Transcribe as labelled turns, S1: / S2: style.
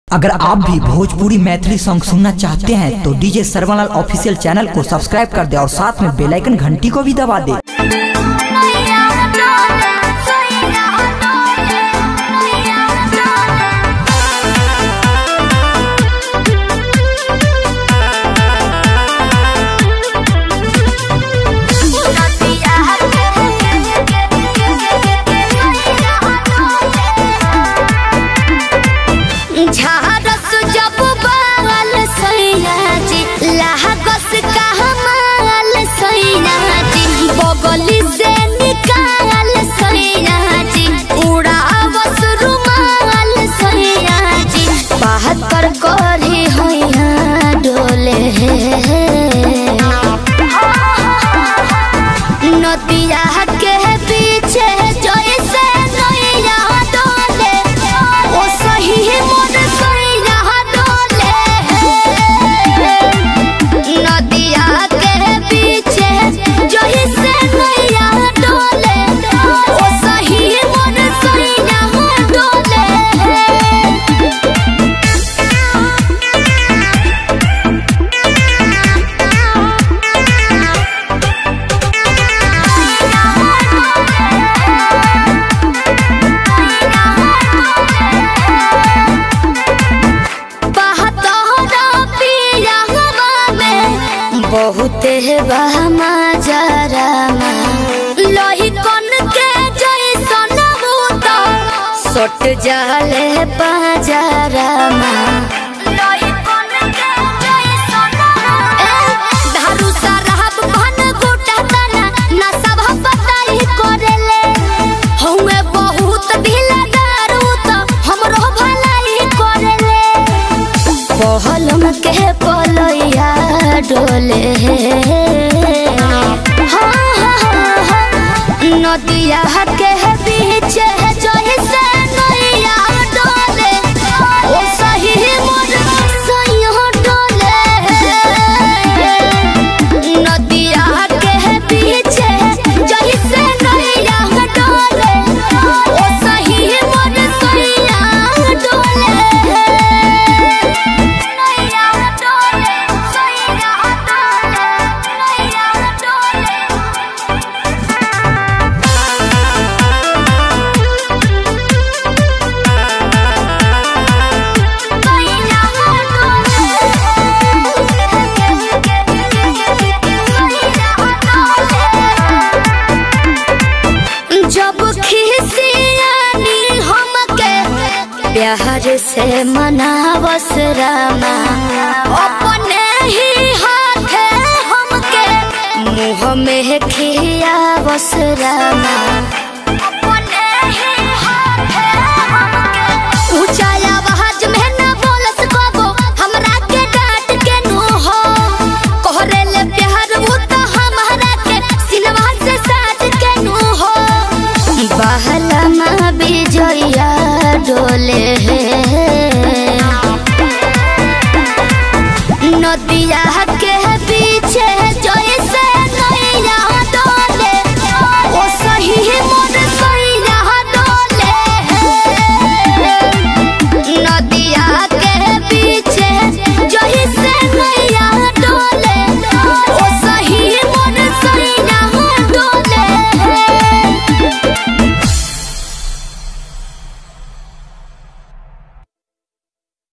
S1: अगर आप भी भोजपुरी मैथिली सॉन्ग सुनना चाहते हैं तो डीजे सरवनलाल ऑफिशियल चैनल को सब्सक्राइब कर दे और साथ में बेल आइकन घंटी को भी दबा दे।
S2: बगली से निकाल सैया जी, उड़ावस रुमाल सैया जी, बहत्तर करी होइया डोले। नदिया के पीछे जैसे नैया डोले, ओ सही मोर सैया डोले। नदिया के पीछे जैसे नैया डोले, ओ सही मोर सैया डोले। बहुते बहमा जरामा लोही कन के जैसन भूत सट जाले पाजरामा। लोही कन के जैसन दारू शराब भन गोटा तना ना सब पताई करेले, हउए बहुत ढीला दारू त हमरो भलाई करेले। पहलम के पलैया डोले, हाँ हाँ हाँ। नदिया के पीछे जैसे नैया डोले, ओ सही मोर सैया डोले। नदिया के पीछे जैसे नैया डोले, ओ सही मोर सैया डोले। जब खिसियानी हमके प्यार से मनावस रामा, अपने ही हाथे हमके मुँह में खियावस रामा।